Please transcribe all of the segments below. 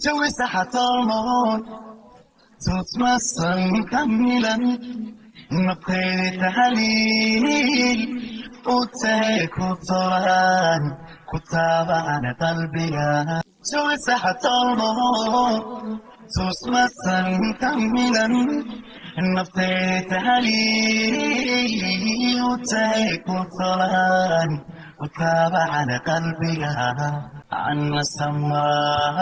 Jawi saxatolmoon tusmasan kamilan naftaydi tahaliil u tahay ku tolaan ku taabacana qalbiga. Jawi saxatolmoon tusmasan kamilan naftaydi tahaliil u tahay ku tolaan ku taabacana qalbiga. عنا سماء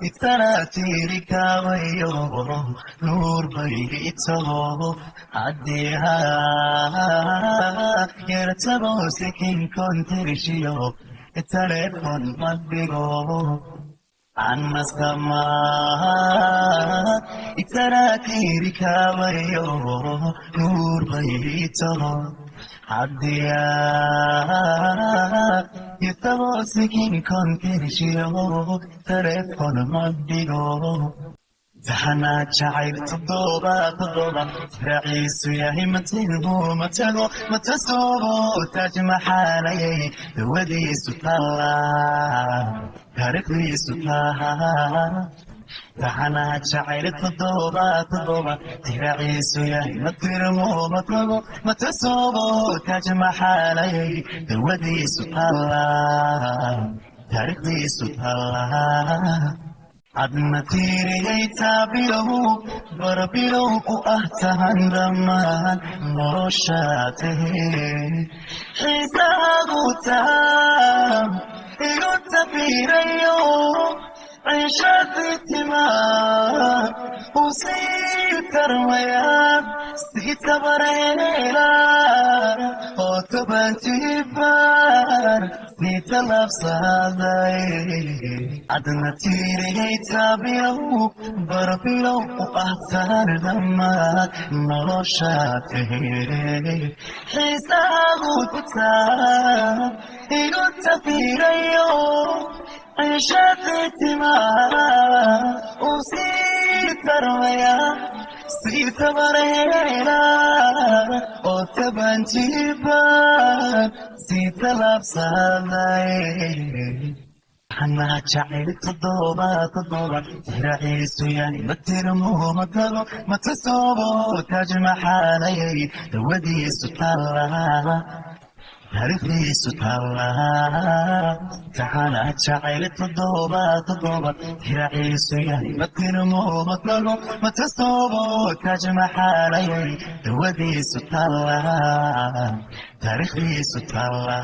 itaratirika wayo nuur bayito haddiha yartabo sikin kontirishiyo telefon madhigo. عنا السماء itaratirika wayo nuur bayito haddiya yartabo sikin kontirishiyo telefon madhigo. Taxanaa jacayl toddoba toddoba raciisu yahay matigu matago matasoobo taaj maxaalayay dawadiisu talla taariikhdiisu taha. Taxanaa jacayl toddoba toddoba tiraciisu yahay matirmo matago matasoobo taaj maxaalayay dawadiisu talla taariikhdiisu talla. Adna tiiriyay taabilow barbilow u ah tahan dhammaan noloshaa tahe xiisahaagu taam igu tafiirayo ciishadii timaa uu sii tarmaya sii tabareela oo tobanjibaar sii talabsaday. Adna tiiriyay taabilow barbilow u ah tahan dhammaan noloshaa tahe xiisahaagu taam igu tafiirayo ciishadii timaa uu sii tarmaya sii tabareela oo tabanjibaar sii talabsaday. Xanaa jacayl toddoba toddoba tiraciisu yahay matirmo matago matasoobo taaj maxaalayay dawadiisu talla taariikhdiisu talla. Taxanaa jacayl toddoba toddoba tiraciisu yahay matirmo matago matasoobo taaj maxaalayay dawadiisu talla taariikhdiisu talla.